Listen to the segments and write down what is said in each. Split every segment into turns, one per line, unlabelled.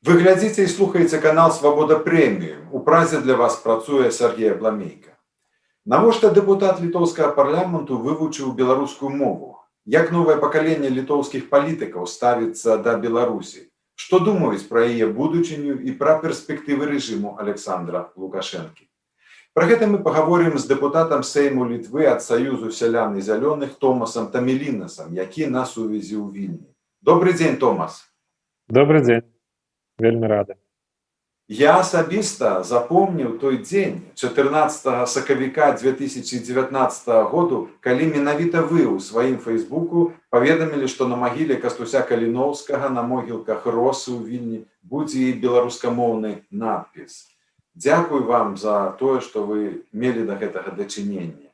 Вы глядзіце і слухаеце канал «Свабода Прэміум». У Празе для вас працуе Сяргей Абламейка. Навошта дэпутат літоўскага парламенту вывучыў беларускую мову? Як новае пакаленне літоўскіх палітыкаў ставіцца да Беларусі? Што думаюць пра яе будучыню і пра перспектывы рэжыму Александра Лукашэнкі? Пра гэта мы пагаворым з дэпутатам Сейму Літвы ад Саюзу сялян і зялёных Томасам Тамілінасам, які на сувязі ў Вільні. Добры дзень, Томас.
Добры дзень. Вельмі рады.
Я асабіста запомніў той дзень 14 сакавіка 2019 году, калі менавіта вы ў сваім фэйсбуку паведамілі, што на магіле Кастуся Каліноўскага на могілках Росы ў Вільні будзе і беларускамоўны надпіс. Дзякуй вам за тое, што вы мелі да гэтага дачынення.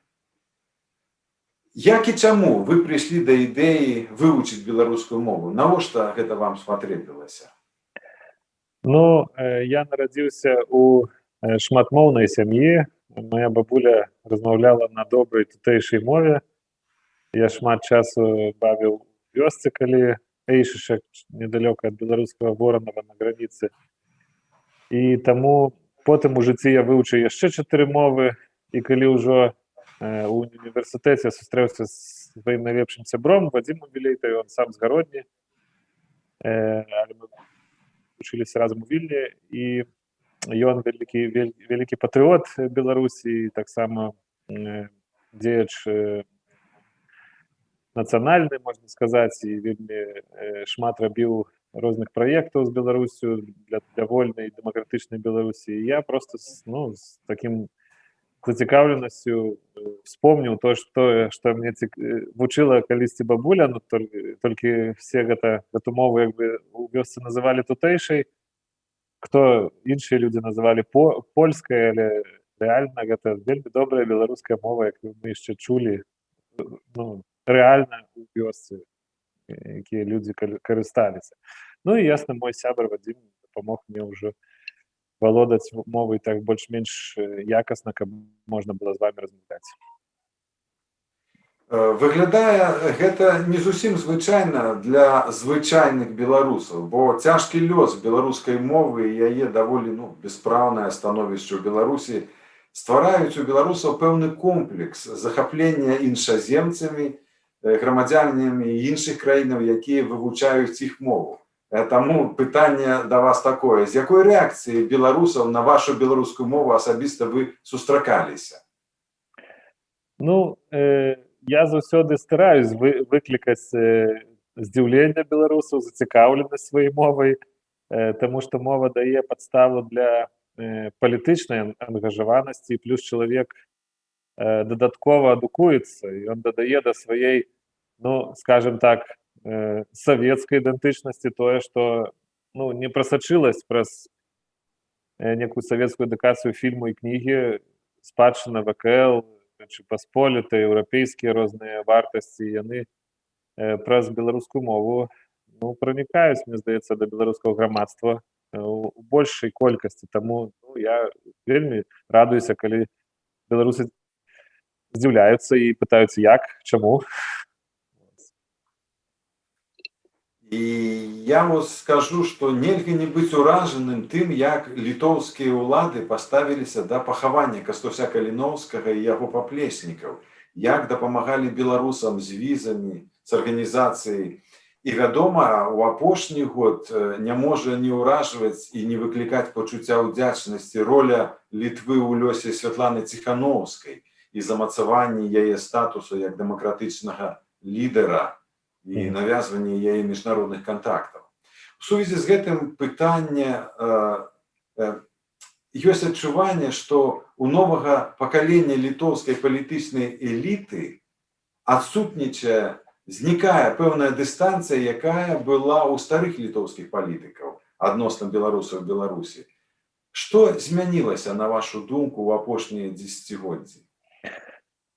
Як і чаму вы прыйшлі да ідэі вывучыць беларускую мову? Навошта гэта вам спатрэбілася?
Ну, я нарадзіўся ў шматмоўнай сям'і. Мая бабуля размаўляла на добрай тутэйшай мове. Я шмат часу бавіў у вёсцы калі Эйшышак, недалёка ад беларускага Воранава, на граніцы. І таму потым у жыцці я вывучыў яшчэ чатыры мовы, і калі ўжо у універсітэце сустрэўся з сваім найлепшым сябром Вадзімом Вілейтай, он сам з Гародні, але мы вучыліся разам у Вільні, і ён вялікі вялікі патрыот Беларусі, таксама дзеяч нацыянальны, можна сказаць, і вельмі шмат рабіў розных праектаў з Беларусю для вольнай дэмакратычнай Беларусі. І я просто ну, з таким зацікаўленасцю вспомніў то, что мне вучыла калісьці бабуля. Ну, толькі все гэту мову як бы у вёсцы называлі тутэйшай, хто іншыя людзі называлі польскай, але рэальна гэта вельмі добрая беларуская мова, як мы яшчэ чулі, ну, рэальна у вёсцы, якія людзі карысталіся. Ну і, ясна, мой сябар Вадзім дапамог мне ўжо валодаць мовай так больш-менш якасна, каб можна было з вами размаўляць.
Выглядае гэта не зусім звычайна для звычайных беларусаў, бо цяжкі лёс беларускай мовы і яе даволі, ну, беспраўнае становішча ў Беларусі ствараюць у беларусаў пэўны комплекс захаплення іншаземцамі, грамадзянамі іншых краінаў, якія вывучаюць іх мову. Таму пытанне да вас такое: з якой рэакцыяй беларусаў на вашу беларускую мову асабіста вы сустракаліся?
Ну, я заўсёды стараюсь выклікаць здзіўленне беларусаў, зацікаўленасць сваёй мовай, таму што мова дае падставу для палітычнай ангажаванасці, плюс чалавек дадаткова адукуецца, і ён дадае да сваёй, ну, скажем так, савецкай ідэнтычнасці тое, што, ну, не прасачылась праз некую савецкую адукацыю, фільму і кнігі, спадчына ВКЛ, Рэчы Пасполітай, еўрапейскія розныя вартасці, яны праз беларускую мову, ну, пранікаюць, мне здаецца, да беларускага грамадства у большай колькасці. Таму, ну, я вельмі радуюся, калі беларусы здзіўляюцца і пытаюцца: як, чаму.
І я вот скажу, што нельга не быць уражаным тым, як літоўскія ўлады паставіліся да пахавання Кастуся Каліноўскага і яго паплечнікаў, як дапамагалі беларусам з візамі, з арганізацыяй. І, вядома, у апошні год не можа не ўражваць і не выклікаць пачуцця ўдзячнасці роля Літвы ў лёсе Святланы Ціханоўскай і замацаванні яе статусу як дэмакратычнага лідара і навязванне яе міжнародных кантактаў. У сувязі з гэтым пытанне: ёсць адчуванне, што у новага пакалення літоўскай палітычнай эліты адсутнічае, знікае пэўная дыстанцыя, якая была ў старых літоўскіх палітыкаў адносна беларусаў Беларусі. Што змянілася, на вашу думку, ў апошнія дзесяцігоддзі?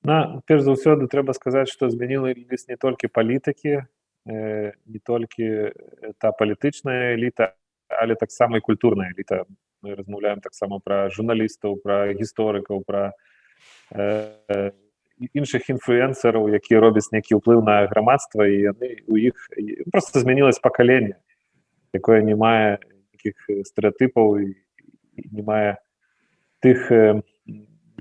На, перш за ўсё, трэба сказаць, што змянілись не толькі палітыкі, не толькі та палітычная эліта, але таксама і культурная эліта. Мы размаўляем таксама пра журналістаў, пра гісторыкаў, пра іншых інфлюэнсераў, якія робяць нейкі ўплыў на грамадства, і яны у іх просто змянілось пакаленне, якое не мае нейкіх такіх стэрэатыпаў і не мае тых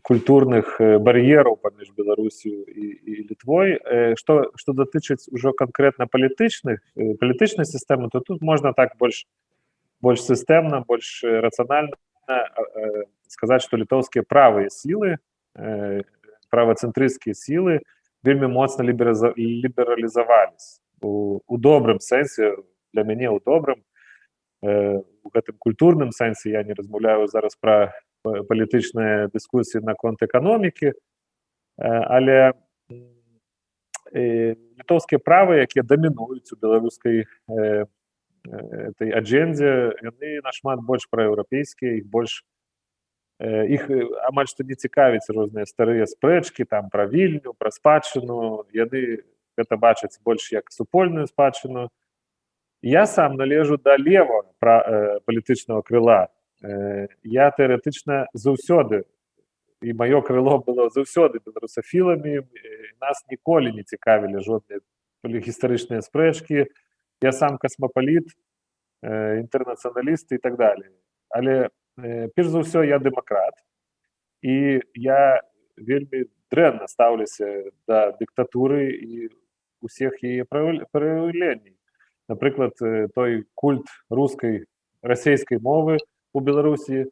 культурных бар'ераў паміж Беларусю і Літвой. Што датычыць ужо канкрэтна палітычнай сістэмы, то тут можна так больш сістэмна, больш рацыянальна сказаць, што літоўскія правыя сілы, правацэнтрысцкія сілы вельмі моцна лібералізавались у добрым сэнсе, для мяне ў добрым, у гэтым культурным сэнсе. Я не размаўляю зараз пра палітычныя дыскусіі наконт эканомікі, але літоўскія правы, якія дамінуюць у беларускай этой аджендзе, яны нашмат больш праеўрапейскія, іх амаль што не цікавіць розныя старыя спрэчкі там пра Вільню, пра спадчыну. Яны гэта бачаць больш як супольную спадчыну. Я сам належу да левага палітычнага крыла. Я тэарэтычна заўсёды, і маё крыло было заўсёды беларусафіламі, нас ніколі не цікавілі жодныя гістарычныя спрэчкі. Я сам касмапаліт, інтэрнацыяналіст і так далее. Але перш за ўсё я дэмакрат, і я вельмі дрэнна стаўлюся да дыктатуры і усіх яе праяўленняў. Напрыклад, той культ рускай, расійскай мовы у Беларусі,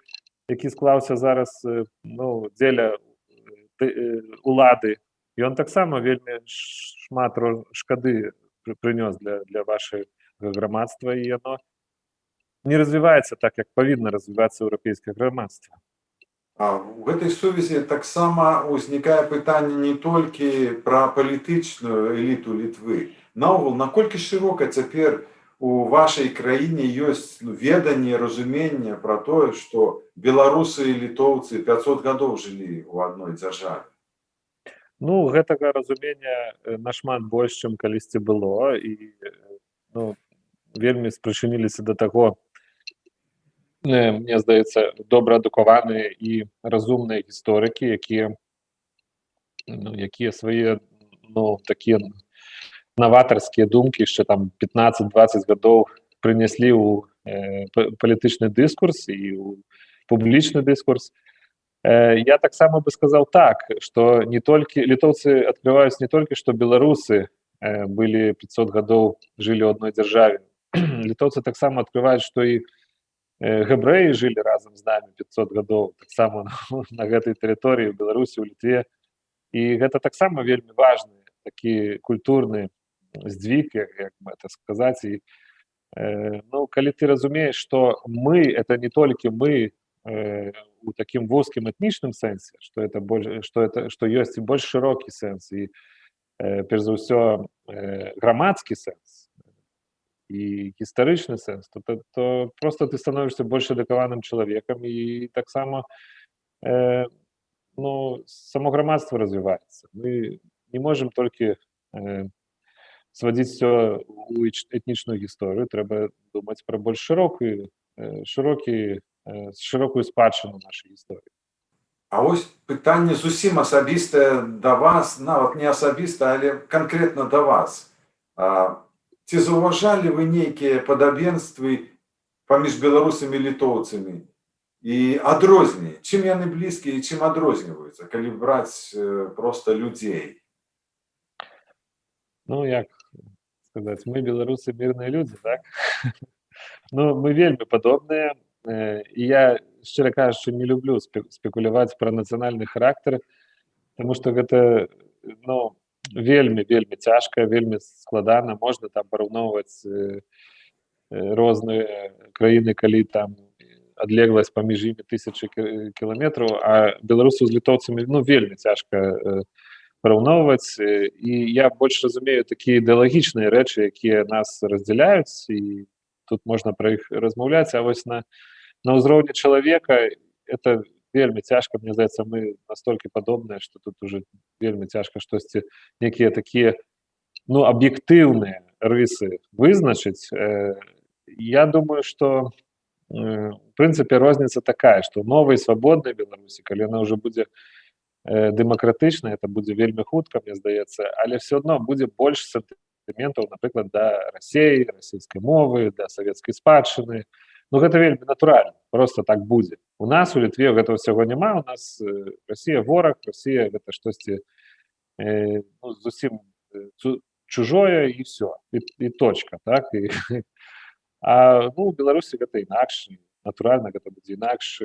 які склаўся зараз, ну, дзеля улады, ён таксама вельмі шмат шкады прынёс для вашага грамадства, і яно не развіваецца так, як павінна развівацца еўрапейскае грамадства.
А ў гэтай сувязі таксама ўзнікае пытанне не толькі пра палітычную эліту Літвы. Наогул, наколькі шырока цяпер у вашай краіне ёсць, ну, веданне, разуменне пра тое, што беларусы і літоўцы 500 гадоў жылі ў адной дзяржаве?
Ну, гэтага разумення нашмат больш, чым калісьці было, і ну, вельмі спрычыніліся да таго, мне здаецца, добра адукаваныя і разумныя гісторыкі, якія, ну, якія свае, ну, такія наватарскія думкі яшчэ там 15-20 гадоў прынеслі ў палітычны дыскурс і ў публічны дыскурс. Я таксама бы сказаў так, што не толькі літоўцы адкрываюць не толькі, што беларусы былі 500 гадоў жылі ў адной дзяржаве. Літоўцы таксама адкрываюць, што і габрэі жылі разам з намі 500 гадоў таксама на гэтай тэрыторыі, ў Беларусі, у Літве. І гэта таксама вельмі важны такі культурны здвиг, як это сказаць. І ну, калі ты разумееш, што мы — это не толькі мы у такім вузкім этнічным сэнсе, что это больш, что это, что ёсць і больш шырокі сэнс і перш за ўсё грамадскі сэнс і гістарычны сэнс, то просто ты становишься больш адукаваным чалавекам, і таксама ну, само грамадства развіваецца. Мы не можем толькі сводить все у этнічную гісторыю, трэба думаць пра больш шырокую спадчыну нашай гісторыі.
А вось пытанне зусім асабістае да вас, нават не асабіста, але канкрэтна да вас. Ці заўважалі вы нейкія падабенствы паміж беларусамі і літоўцамі і адрозні? Чым яны блізкія і чым адрозніваюцца, калі браць проста людзей?
Ну, як сказаць, мы, беларусы, мірныя людзі, так? Ну, мы вельмі падобныя. І я, шчыра кажучы, не люблю спекуляваць пра нацыянальны характар, таму што гэта, ну, вельмі, вельмі цяжка, вельмі складана. Можна там параўноўваць розныя краіны, калі там адлегласць паміж імі тысячы кіламетраў, а беларусаў з літоўцамі, ну, вельмі цяжка параўноўваць. І я больш разумею такія ідэалагічныя рэчы, якія нас раздзяляюць, і тут можна пра іх размаўляць, а вось на ўзроўні чалавека это вельмі цяжка. Мне здаецца, мы настолькі падобныя, што тут уже вельмі цяжка штосьці, некія такія, ну, аб'ектыўныя рысы вызначыць. Я думаю, што в прынцыпе розніца такая, што ў новай свабоднай Беларусі, калі яна ўжо будзе дэмакратычная, это будзе вельмі хутка, мне здаецца, але все адно будзе больш сантыментаў, напрыклад, да Расеі, расійскай мовы, да савецкай спадчыны. Ну, гэта вельмі натуральна, просто так будзе. У нас у Літве гэтага ўсяго няма. У нас Расія вораг, Расія гэта штосьці ну, зусім чужое, і все, і точка, так. І, ну, у Беларусі гэта інакш, натуральна, гэта будзе інакш.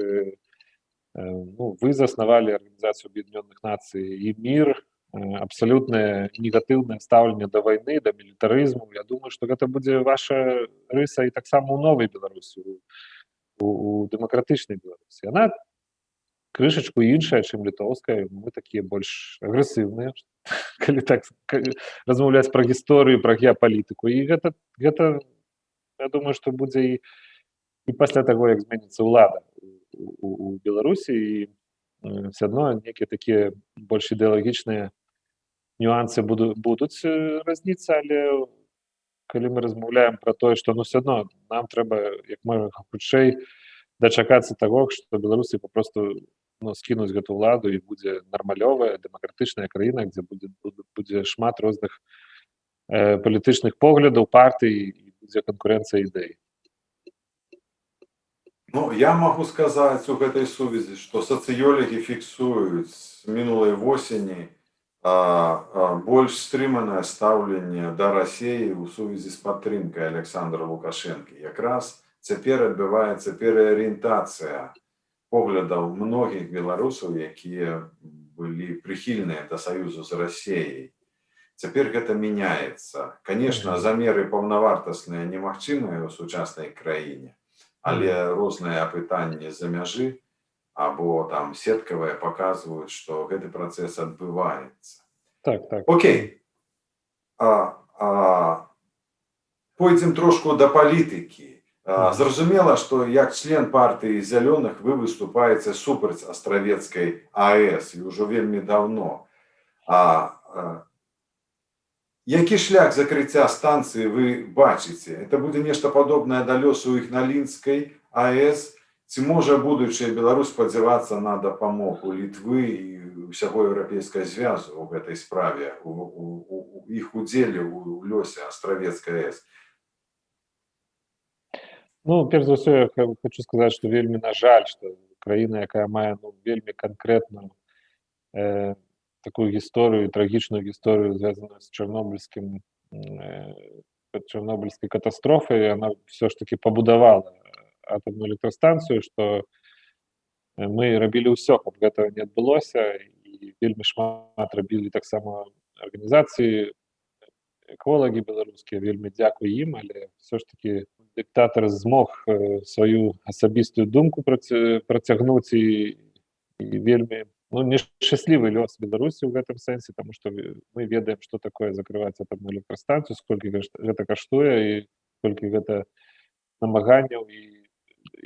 Ну, вы заснавалі Арганізацыю Объединенных Нацый і мір, абсалютнае негатыўнае стаўленне да вайны, да мілітарызму. Я думаю, што гэта будзе ваша рыса і таксама ў новай Беларусі, у дэмакратычнай Беларусі. Яна крышачку іншая, чым літоўская. Мы такія больш агрэсіўныя, калі так размаўляць пра гісторыю, пра геапалітыку. І гэта, я думаю, што будзе і пасля таго, як зменіцца ўлада у Беларусі, і все адно нейкія такія больш ідэалагічныя нюансы будуць разніцца. Але калі мы размаўляем пра тое, што, ну, все адно нам трэба як можна хутчэй дачакацца таго, што беларусы папросту, ну, скінуць гэту ўладу і будзе нармалёвая дэмакратычная краіна, дзе будзе шмат розных палітычных поглядаў, партый і будзе канкурэнцыя ідэй.
Ну, я магу сказаць у гэтай сувязі, што сацыёлагі фіксуюць з мінулай восені больш стрыманае стаўленне да Расеі ў сувязі з падтрымкай Александра Лукашэнкі. Якраз цяпер адбываецца пераарыентацыя поглядаў многіх беларусаў, якія былі прыхільныя да саюзу з Расеяй. Цяпер гэта мяняецца. Конечно, замеры паўнавартасныя немагчымыя ў сучаснай краіне, але розныя апытанні з-за мяжы або там сеткавыя паказваюць, што гэты працэс адбываецца.
Так.
Окей. Пойдзем трошку да палітыкі. Зразумела, што як член партыі зялёных вы выступаеце супраць Астравецкай АЭС і ўжо вельмі даўно. Які шлях закрыцця станцыі вы бачыце? Это будзе нешта падобнае да лёсу Ігналінскай АЭС, ці можа будучая Беларусь спадзявацца на дапамогу Літвы і ўсяго Еўрапейскага звязу ў гэтай справе, у іх удзеле ў лёсе Астравецкай АЭС?
Ну, перш за ўсё, я хочу сказаць, што вельмі на жаль, што краіна, якая мае, ну, вельмі канкрэтную такую гісторыю, трагічную гісторыю, звязаную з чарнобыльскай катастрофай, она все ж таки пабудавала атомную электрастанцыю, што мы рабілі ўсё, каб гэтага не адбылося, і вельмі шмат рабілі таксама арганізацыі, эколагі беларускія, вельмі дзякуй ім, але все ж таки дыктатар змог сваю асабістую думку працягнуць і вельмі, ну, нешчаслівы лёс Беларусі ў гэтым сэнсе, таму што мы ведаем, што такое закрываць атомную электрастанцыю, сколькі гэта каштуе і колькі гэта намаганняў і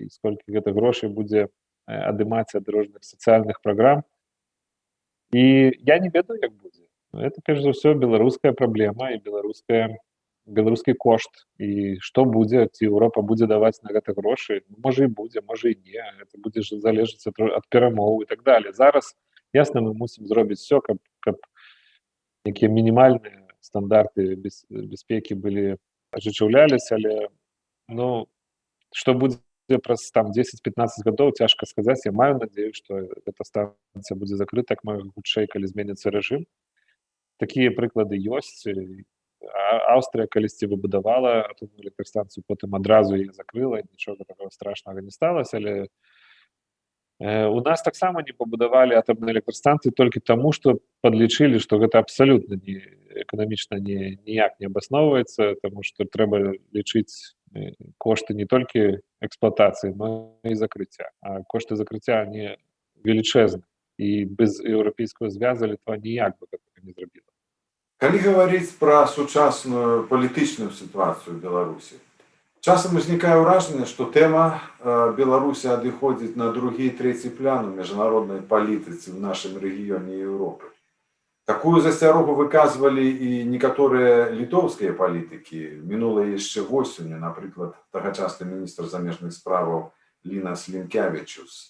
сколькі гэта грошай будзе адымаць ад розных сацыяльных праграм. І я не ведаю, як будзе. Это перш за ўсё беларуская праблема і беларускі кошт, і што будзе, ці Еўропа будзе даваць на гэта грошы. Ну, можа, і будзе, можа, і не, это будзе ж залежыць ад перамоў і так далее. Зараз, ясна, мы мусім зробіць все, каб якія мінімальныя стандарты бяспекі былі ажыццяўляліся, але, ну, што будзе праз там 10-15 гадоў, цяжка сказаць. Я маю надзею, што эта станцыя будзе закрыта як мага хутчэй, калі зменіцца рэжым. Такія прыклады ёсць. Аўстрыя калісьці выбудавала атомную электрастанцыю, потым адразу яе закрыла, нічога такого страшнага не сталася. Але у нас таксама не пабудавалі атомныя электрастанцыі толькі таму, што падлічылі, што гэта абсалютна не эканамічна, не ніяк не абасноўваецца, таму што трэба лічыць кошты не толькі эксплуатацыі, но і закрыцця, а кошты закрыцця не велічэзны, і без Еўрапейскага звяза Літва ніяк бы гэтага не зрабіла.
Калі гаварыць пра сучасную палітычную сітуацыю ў Беларусі, часам узнікае ўражанне, што тэма Беларусі адыходзіць на другі і трэці план у міжнароднай палітыцы ў нашым рэгіёне Еўропы. Такую засцярогу выказвалі і некаторыя літоўскія палітыкі мінулай яшчэ восенню, напрыклад, тагачасны міністр замежных справаў Лінас Лінкявічус.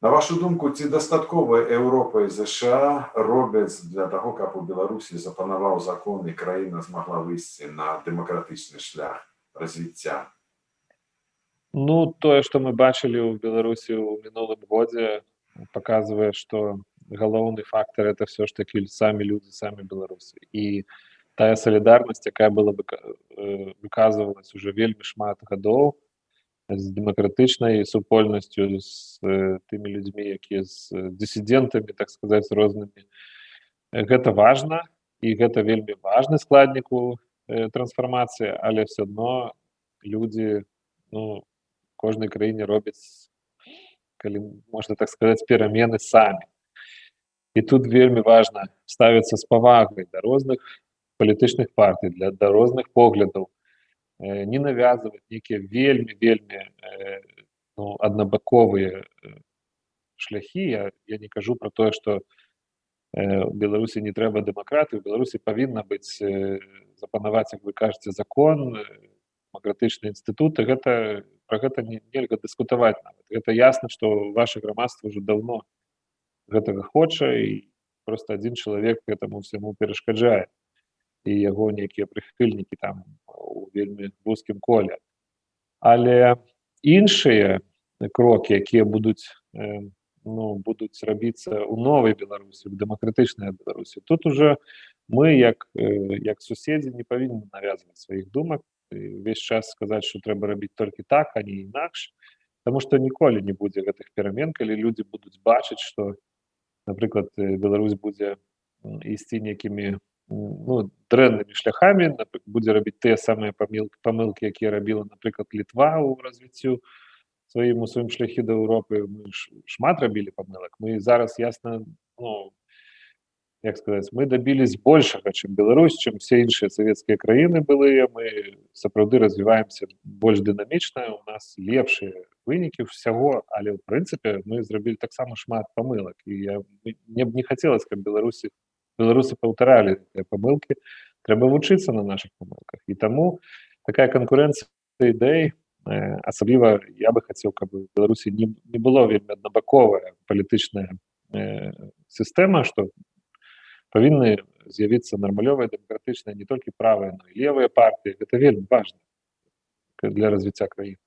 На вашу думку, ці дастаткова Еўропа і ЗША робяць для таго, каб у Беларусі запанаваў закон і краіна змагла выйсці на дэмакратычны шлях развіцця?
Ну, тое, што мы бачылі ў Беларусі ў мінулым годзе, паказвае, што галоўны фактар — это все ж таки самі людзі, самі беларусы і тая салідарнасць, якая была выказвалась уже вельмі шмат гадоў з дэмакратычнай супольнасцю, з тымі людзьмі, якія з дысідэнтамі, так сказаць, рознымі. Гэта важна, і гэта вельмі важны складнік у трансфармацыі, але все адно людзі, ну, кожнай краіне робяць, калі можна так сказаць, перамены самі. І тут вельмі важна ставіцца з павагай да розных палітычных партый, да розных поглядаў, не навязываць нейкія вельмі, вельмі ну, аднабаковыя шляхі. Я не кажу про тое, что Беларусі не трэба дэмакраты, у Беларусі павінна быць запанаваць, як вы кажаце, закон, дэмакратычныя інстытуты. Гэта про гэта нельга дыскутаваць нават. Гэта ясна, што ваше грамадства уже давно гэтага хоча, і просто адзін чалавек гэтаму всяму перашкаджае і яго нейкія прыхільнікі там у вельмі вузкім коле. Але іншыя крокі, якія будуць ну, будуць рабіцца ў новай Беларусі, в дэмакратычнай Беларусі, тут уже мы як суседзі не павінны навязваць сваіх думак, увесь час сказаць, что трэба рабіць толькі так, а не інакш. Таму што ніколі не будзе гэтых перамен, калі людзі будуць бачыць, што, напрыклад, Беларусь будзе ісці некімі, ну, дрэннымі шляхамі, будзе рабіць тыя самыя памылкі, якія рабіла, напрыклад, Літва ў развіццю сваім, у сваім шляхі да Еўропы. Мы ж шмат рабілі памылак. Мы зараз, ясна, ну, як сказаць, мы добились большага, чым Беларусь, чым все іншыя савецкія краіны былыя. Мы сапраўды развіваемся больш дынамічна, у нас лепшыя вынікі всяго, але ў прынцыпе мы зрабілі таксама шмат памылак, і мне б не хацелось, каб беларусы паўтаралі гэтыя памылкі. Трэба вучыцца на наших памылках, і таму такая канкурэнцыя ідэй, асабліва я бы хацеў, каб у Беларусі не было вельмі аднабаковая палітычная сістэма, што павінны з'явіцца нармалёвая, дэмакратычная, не толькі правыя, но і левыя партыі. Гэта вельмі важна для развіцця краіны.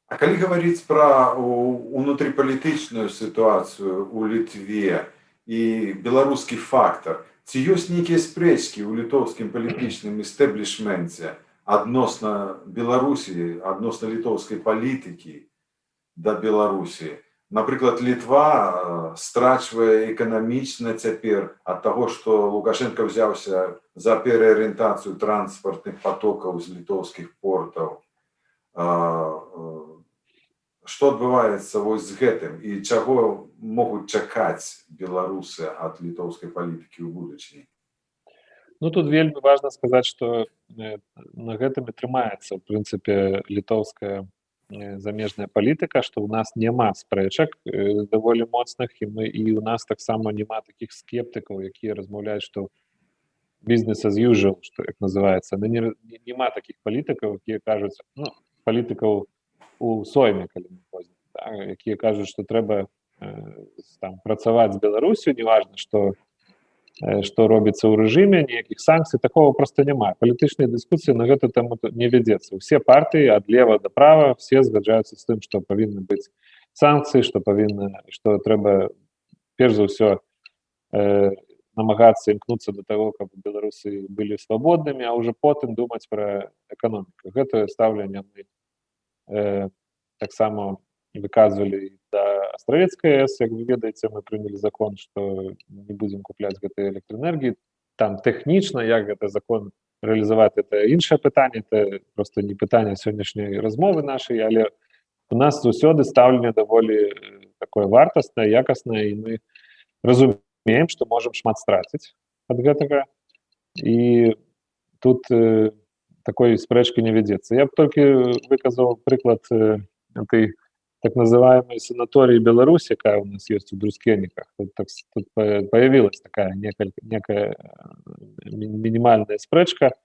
А калі гаварыць пра унутрыпалітычную сітуацыю ў Літве і беларускі фактар, ці ёсць нейкія спрэчкі ў літоўскім палітычным істэблішменце адносна Беларусі, адносна літоўскай палітыкі да Беларусі? Напрыклад, Літва страчвае эканамічна цяпер ад таго, што Лукашенко ўзяўся за пераарыентацыю транспартных патокаў з літоўскіх портаў. Што адбываецца вось з гэтым і чаго могуць чакаць беларусы ад літоўскай палітыкі ў будучыні?
Ну, тут вельмі важна сказаць, што на гэтым і трымаецца, ў прынцыпе, літоўская замежная палітыка, што ў нас няма спрэчак даволі моцных, і у нас таксама няма такіх скептыкаў, якія размаўляюць, што business as usual, што, як называецца. Ну, няма такіх палітыкаў, якія кажуць, ну, палітыкаў у Сойме, калі мы возьмем, да, якія кажуць, што трэба там працаваць з Беларуссю, неважна, што робіцца ў рэжыме, ніякіх санкцый, такого просто няма. Палітычнай дыскусіі на гэту тэму не вядзецца. Усе партыі ад лева да права, все згаджаюцца з тым, што павінны быць санкцыі, што трэба перш за ўсё намагацца імкнуцца да таго, каб беларусы былі свабоднымі, а ўжо потым думаць пра эканоміку. Гэтае стаўленне мы таксама выказвалі да Астравецкай АЭС. Як вы ведаеце, мы прынялі закон, што не будзем купляць гэтай электраэнергіі. Там тэхнічна, як гэты закон рэалізаваць, это іншае пытанне, это просто не пытанне сённяшняй размовы нашай, але у нас заўсёды стаўленне даволі такое вартаснае, якаснае, і мы разумеем, што можам шмат страціць ад гэтага, і тут такой спрэчкі не вядзецца. Я б толькі выказаў прыклад этой так называемой санатории Беларусь, якая у нас есть у Друскеніках. Тут, так, тут появилась такая некая мінімальная спрэчка.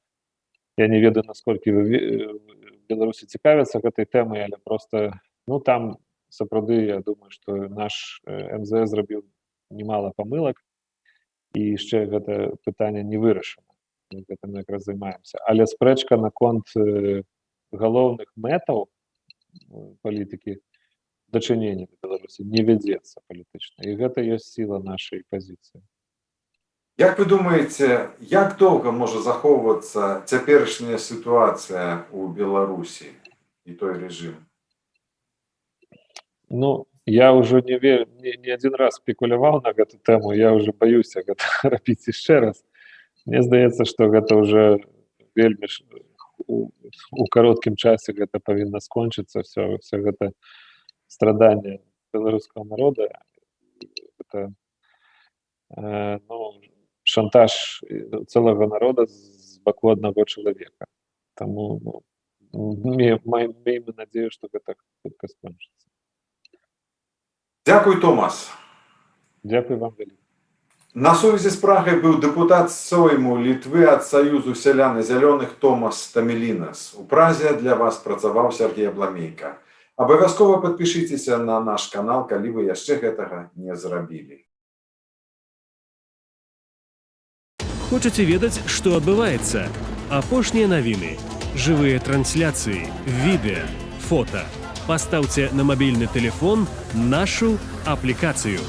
Я не ведаю, насколькі вы беларусы цікавяцца гэтай тэмай, але просто, ну, там сапраўды, я думаю, што наш МЗС зрабіў немало памылак, і яшчэ гэта пытанне не вырашана. Мы гэтым якраз займаемся. Але спрэчка наконт галоўных мэтаў палітыкі дачынення да Беларусі не вядзецца палітычна, і гэта ёсць сіла нашай пазіцыі.
Як вы думаеце, як доўга можа захоўвацца цяперашняя сітуацыя ў Беларусі і той рэжым?
Ну, я ўжо не адзін раз спекуляваў на гэту тэму, я ўжо баюся гэта рабіць яшчэ раз. Мне здаецца, што гэта ўжо вельмі ж у кароткім часе гэта павінна скончыцца, все гэта страданне беларускага народа, это, ну, шантаж цэлага народа з баку аднаго чалавека. Таму, ну, мейм надзею, што гэта хутка скончыцца.
Дзякуй, Томас.
Дзякуй вам вялікі.
На сувязі з Прагай быў дэпутат Сойму Літвы ад Саюзу сялян і зялёных Томас Тамелінас. У Празе для вас працаваў Сяргей Абламейка. Абавязкова падпішыцеся на наш канал, калі вы яшчэ гэтага не зрабілі.
Хочаце ведаць, што адбываецца? Апошнія навіны, жывыя трансляцыі, відэа, фота. Пастаўце на мабільны тэлефон нашу аплікацыю.